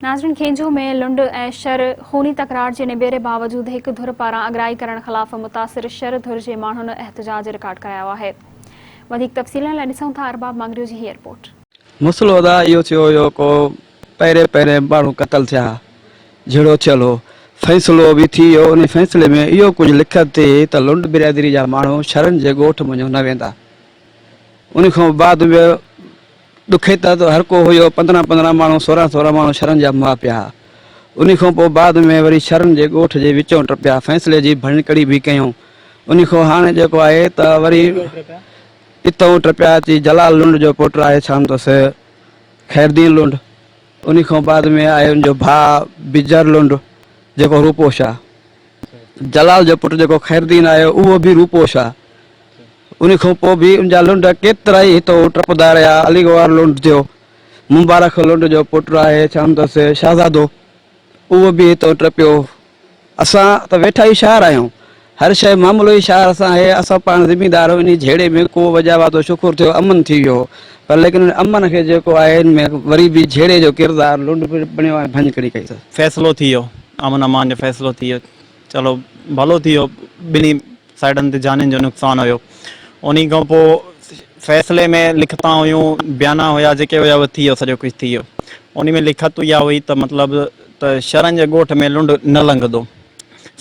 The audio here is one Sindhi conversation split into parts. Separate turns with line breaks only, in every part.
ناظرين کينجهو ۾ لنڊ ۽ شھر خوني تڪرار جي نبيري باوجود هڪ ڌر پاران اڳرائي ڪرڻ خلاف متاثر شھر ڌر جي ماڻهن احتجاج رڪارڊ ڪرايو آهي وڌيڪ تفصيلن لاء ڏسون ٿا ارباب مڱريو جي هي رپورٽ.
مسئلو ادا اهو ٿيو هيو ڪو پهرين پهرين ماڻهو قتل ٿيا ها جهيڙو ٿيل هو فيصلو به ٿي ويو انهي فيصلي ۾ اهو ڪجهه لکت ٿي ته لنڊ برادري جا ماڻهو شھرن جي ڳوٺ منجهو نه ويندا ان کان بعد ۾ ڏکي ته هر ڪو هيو، 15 15 ماڻهو، 16 16 ماڻهو شھرن جا مئا پيا ها. انهي کان پوء بعد ۾ وري شھرن جي ڳوٺ جي وچون ٽپيا، فيصلي جي ڀڃڪڙي به ڪيائون. انهي کان هاڻي جيڪو آهي ته وري اتئون ٽپيا اچي جلال لنڊ جو پٽ آهي ڇانتس خيردين لنڊ، انهي کان بعد ۾ آهي ان جو ڀاء بجر لنڊ جيڪو روپوش آ. جلال جو پٽ جيڪو خيردين آهي اهو به روپوش آ. ان کان پوء به ان جا لنڊ ڪيترائي هتو ٽپندا رهيا. علي گوهر لنڊ ٿيو، مبارڪ لنڊ جو پٽ آهي ڇاندس شهزادو، اهو به هتو ٽپيو. اسان ته ويٺا ئي شاعر آهيون. هر شيء معاملو ئي شاعر سان آهي. اسان پاڻ ذميدار آهيون. انهي جهيڙي ۾ ڪو وجاوا ته شڪر ٿيو امن ٿي ويو هو پر ليڪن ان امن کي جيڪو آهي ان ۾ وري به جهيڙي جو ڪردار لنڊ به بڻيو ۽ ڀڃڪڙي ڪئي اٿس.
فيصلو ٿي ويو، امن امان جو فيصلو ٿي ويو. چلو ڀلو ٿي ويو ٻنهي سائيڊن تي جانين جو نقصان هيو انهي کان پوء فيصلي ۾ لکتان هيون بيانا هيا جيڪي هيا اهي ٿي ويو سڄو ڪجهه ٿي ويو انهي ۾ لکت اها هئي ته مطلب ته شھرن جي ڳوٺ ۾ لنڊ نه لنگهندو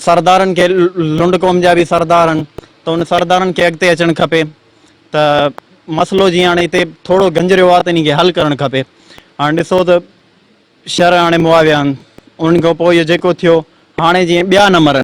سردارن کي لنڊ قوم جا به سردار آهن ته ان سردارن کي اڳتي اچڻ کپي ته مسئلو جيئن هاڻي هتي ٿورو گنجريو آهي ته انهي کي حل ڪرڻ کپي هاڻي ڏسو ته شھر هاڻي مئا ويا آهن انهن کان پوء اهو جيڪو ٿيو هاڻي جيئن ٻيا نه مرن.